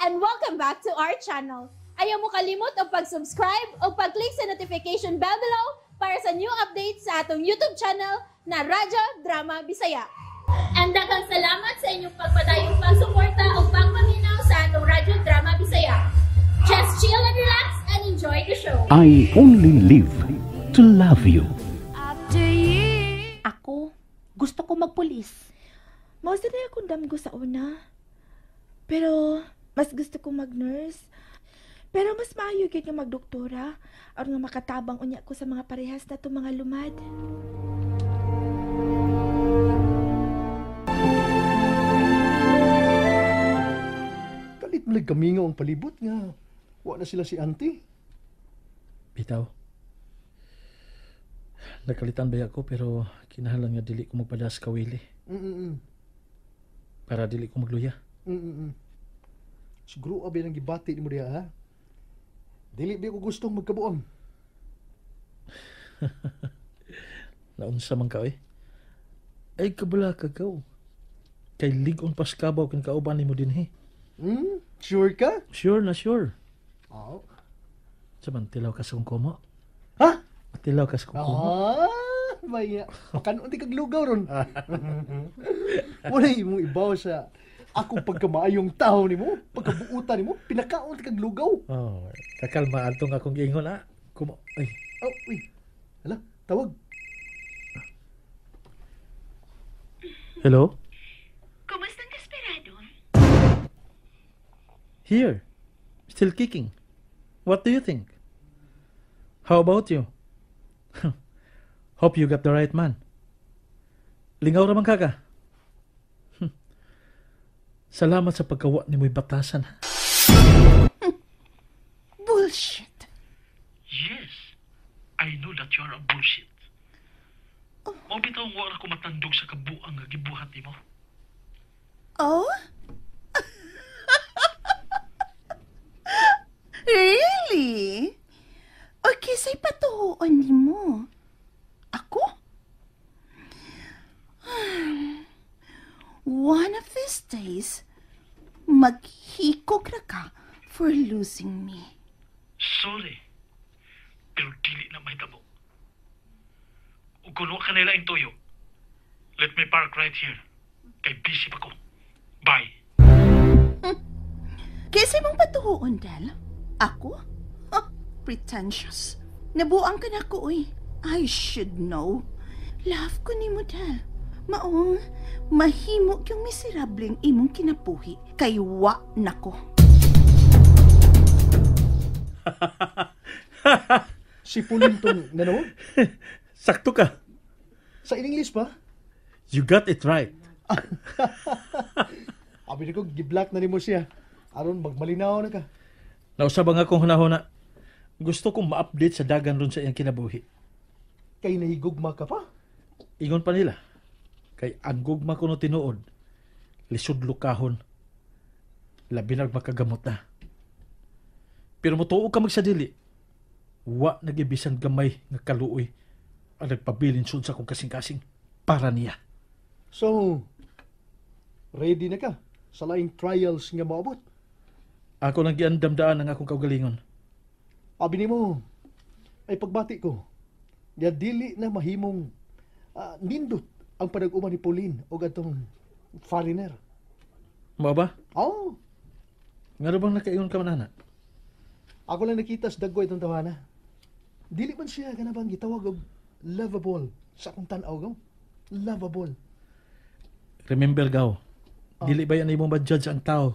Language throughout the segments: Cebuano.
And welcome back to our channel. Ayaw mo kalimot og pag-subscribe o pag-click sa notification bell below para sa new updates sa atong YouTube channel na Radyo Drama Bisaya. And daghang salamat sa inyong pagpadayong pagsuporta o pagpaminaw sa atong Radyo Drama Bisaya. Just chill and relax and enjoy the show. I only live to love you. Ako, gusto ko magpulis. Mao sa na akong damgo sa una. Pero mas gusto ko mag-nurse. Pero mas maayo gyud nga magdoktora aron nga makatabang unya ko sa mga parehas na mga lumad. Kalit mo kamingaw ang palibot nga. Wa na sila si auntie. Bitaw. Nakalitan ba ako pero kinahanglan nga dili ko magpadas ka Willie para dili ko magluya. Siguro abi nang gibati nimo diha, ha? Dili ba ko gustong magkabuang. Naunsa man ka oy. Ay kabala ka gaw. Kay lig-on paskabaw kin kauban nimo dinhi. Hmm? Sure ka? Sure na sure. Oo. Sa man tilaw ka sa kong kumo. Ha? Tilaw ka sa kong kumo. Ah, maya. Makanon di kag lugaw ron. Wala imong ibaw sa akong pagkamaayong tao nimo, pagkabuutan nimo, pinakaon ti kag lugaw. Oh, kakalma adtong akong giingon ha. Kumo. Ay, Oh, uy. Hala, tawag. Hello? Kumusta ang desperado? Here. Still kicking. What do you think? How about you? Hope you got the right man. Lingaw raman kaka. Salamat sa pagkawa ni mo'y batasan. Bullshit. Yes. I know that you are a bullshit. Mao bitaw ang wala ko matandog sa kabuang nga gibuhat nimo. Oh? Really? Okay, sa'y patuhoon ni mo. Ako? One of these days, maghikog ra ka for losing me. Sorry. Pero dili na mahitabo. Ug kun wa ka nila ang tuyo, let me park right here. Kay busy pa ko. Bye. Kaysa mong patuhoon, Del? Ako? Huh, pretentious. Nabuang ka na ko, uy. I should know. Love ko ni mo, Del. Maong, mahimo yung miserableng imong kinabuhi kay wa nako. Si Pauline tong nanawag? Sakto ka. Sa in English pa? You got it right. Abi ko, giblock na nimo siya. Aron magmalinaw na ka. Nausab ang akong hunahuna. Gusto kong ma-update sa dagan ron sa iyang kinabuhi. Kay nahigugma ka pa? Ingon pa nila. Kay ang gugma ko no tinuod, lisod lukahon. Labi nag makagamot na. Pero motuo ka magsadili. Wa nagibisan gamay nga kaluoy ang nagpabilin sud sa akong kasing-kasing para niya. So, ready na ka sa laing trials nga moabot? Ako nang giandamdaan ang akong kaugalingon. Abi nimo, ay pagbati ko, nga dili na mahimong nindot ang panag-uman ni Pauline o atong foreigner. Mao ba? Oo. Ngano bang nakaingon ka man, ana? Ako lang nakita sa dagko itong tawana. Dili man siya kana bang gitawag og lovable sa akong tan-aw gaw. Lovable. Remember gaw, dili ba yan imong ma-judge ang tao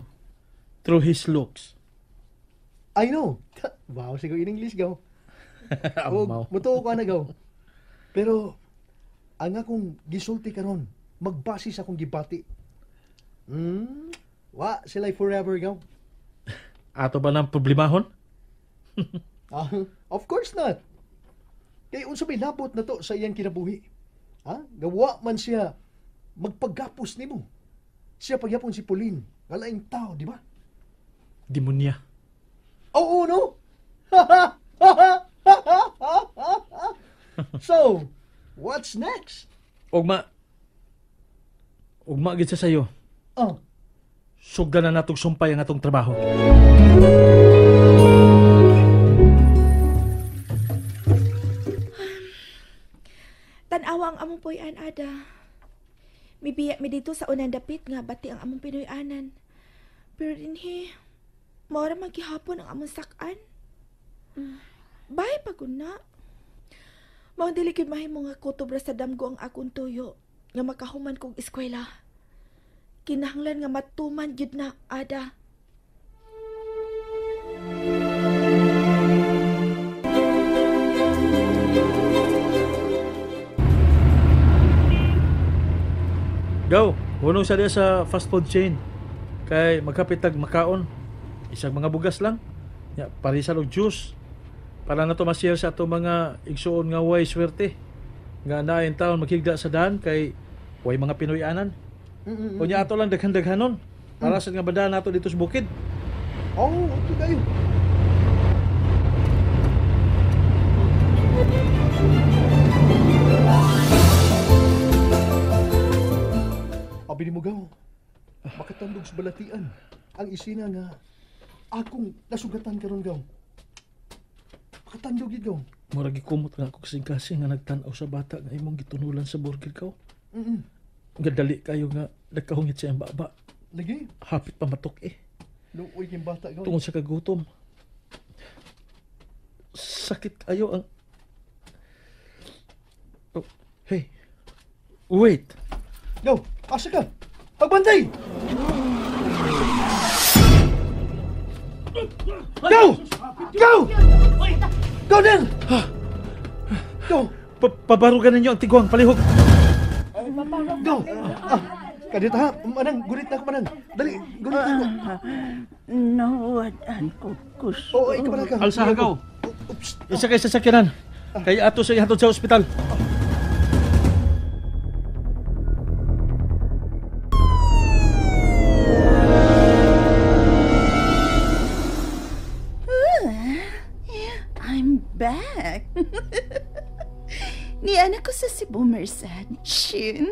through his looks? I know. Wow, siguro in English gaw. Amaw. Mutuo ko na gaw. Pero ang akong gisulti karon magbase sa akong gibati. Wa sila forever gaw. Ato ba ng problemahon? Ah, of course not. Kay unsa may labot na to sa iyang kinabuhi? Ha? Gawa man siya magpaggapos nimo. Siya pagyapon si Pauline, nga laing tao, di ba? Demonya. Oo, no? So, what's next? Ugma. Ugma gid sa sayo. Oh. Sugdan na natong sumpay ang atong trabaho. Tan-awa ang among puy-an, Ada. Mibiya mi dito sa unang dapit nga bati ang among Pinoy-anan. Pero dinhi, maura man gihapon ang among sakan. Bay pagod na. Mao dili gyud mahimo nga kutob ra sa damgo ang akong tuyo nga makahuman kog eskwela. Kinahanglan nga matuman gyud na, Ada. Go, hunong sa diya sa fast food chain. Kay magkapitag makaon. Isang mga bugas lang. Ya, parisan og juice. Para na to ma-share sa ato mga igsuon nga way swerte. Nga naay taon maghigda sa daan kay way mga Pinoy-anan. Unya ato lang daghan-daghanon. Para sa nga banda nato dito sa bukid. Oh, okay kayo. Abi ni mo gaw, makatandog sa balatian ang isina nga akong nasugatan karon gaw. Makatandog gid gaw. Murag gikumot nga ako kasing-kasing nga nagtan-aw sa bata nga imong gitunulan sa burger gaw. Nga dali kayo nga nagkahungit sa iyang baba. Lagi? Hapit pa matok eh. Luoy kang bata gaw. Tungod sa kagutom. Sakit kayo ang... Oh, hey. Wait. Gaw, asa ka? Pagbantay! Go! Go! Go, Del! Go! Pabarugan ninyo ang tiguang palihog. Go! Ah, kadita ha, manang, gulit na ako manang. Dali, gulit na ako. Nawadaan ko kusog. Oo, ikaw pala ka. Alsa, hagaw. Oops. Isa kay sasakyanan. Kaya ato sa ihatod sa ospital. I'm back. Niana ko sa Cebu, Merced. Shin.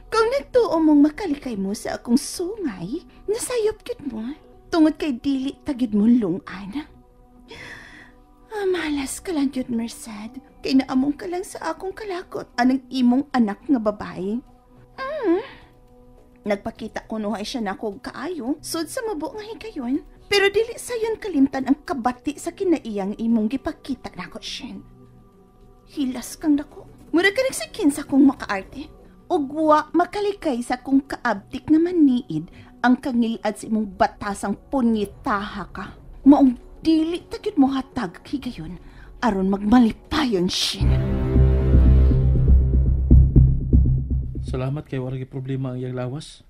Kung nagtuo mong makalikay mo sa akong sungay, nasayop gyud mo. Tungod kay dili tagid mo lungan. Ah, malas ka lang gyud, Merced. Kay naamong ka lang sa akong kalakot anang imong anak nga babae. Nagpakita ko nuhay siya na ako kaayo, sud sa mabo nga higayon. Pero dili sayon kalimtan ang kabati sa kinaiyang imong gipakita nako, Shen. Hilas kang dako. Mura ka nagsikin sa kong makaarte. Ugwa makalikay sa kong kaabtik na maniid ang kangilad sa imong batasang punyitaha ka. Maong dili tagyod mo hatag higayon aron magmalipayon, Shen. Salamat kay wala gyud problema ang iyang lawas.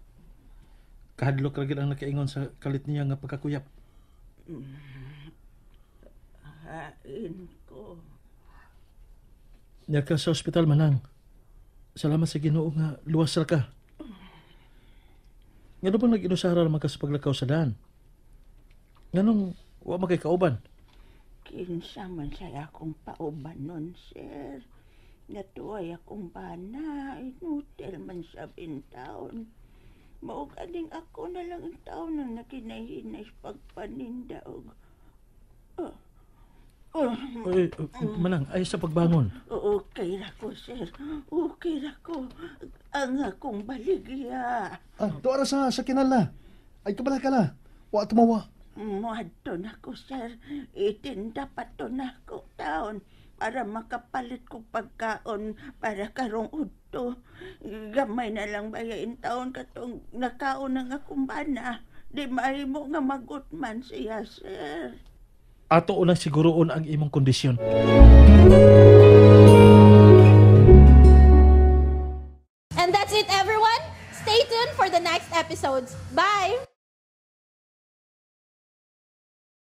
Kahadlok ra gyud ang nakaingon sa kalit niya nga pagkakuyap. Hain ko. Niya ka sa ospital manang. Salamat sa Ginoo nga luwas ra ka. Ngano bang nag-inusara naman ka sa paglakaw sa daan? Nganong wa man kay kauban? Kinsa man sa akong pauban nun, sir. Natuway akong bana, inutil man sa bintaon. Maugaling ako na lang ang taon na nakinahinay sa pagpaninda og... Oy, manang, ay sa pagbangon. Okay ra ko, sir. Okay ra ko. Ang akong baligya. Ah, tuara sa kinala. Ay kabala ka na. Wa tumawa. Muadto na ko, sir. Itinda pa to na ko taon para makapalit ko pagkaon para karong udto. Gamay na lang bayain taon katong nakaon ang akong bana. Di mahimo nga magutman siya, sir. Ato unang siguroon ang imong kondisyon.